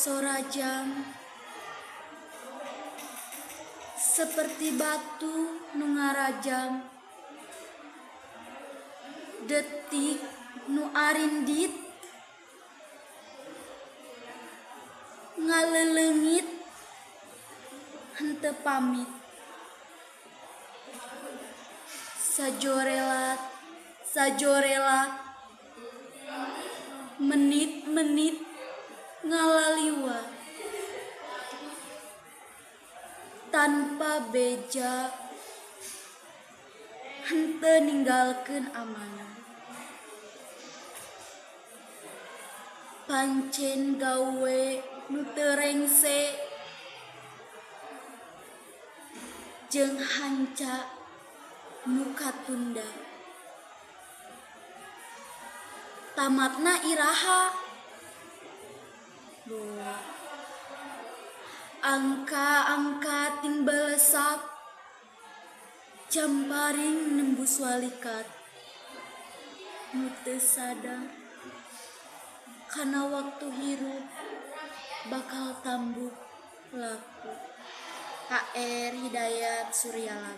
Sora jam seperti batu nu ngarajam, detik nu arindit ngaleleungit henteu pamit. Sajorelat sajorelat, menit-menit ngalaliwat tanpa beja henteu ninggalkeun amanat. Pancen gawe nu teu rengse jeung hanca nu katunda. Tamatna iraha? Boa. Angka-angka ting balesak, jamparing nembus walikat. Nu teu sadar kana waktu hirup bakal tambuh laku. HR Hidayat Suryalami.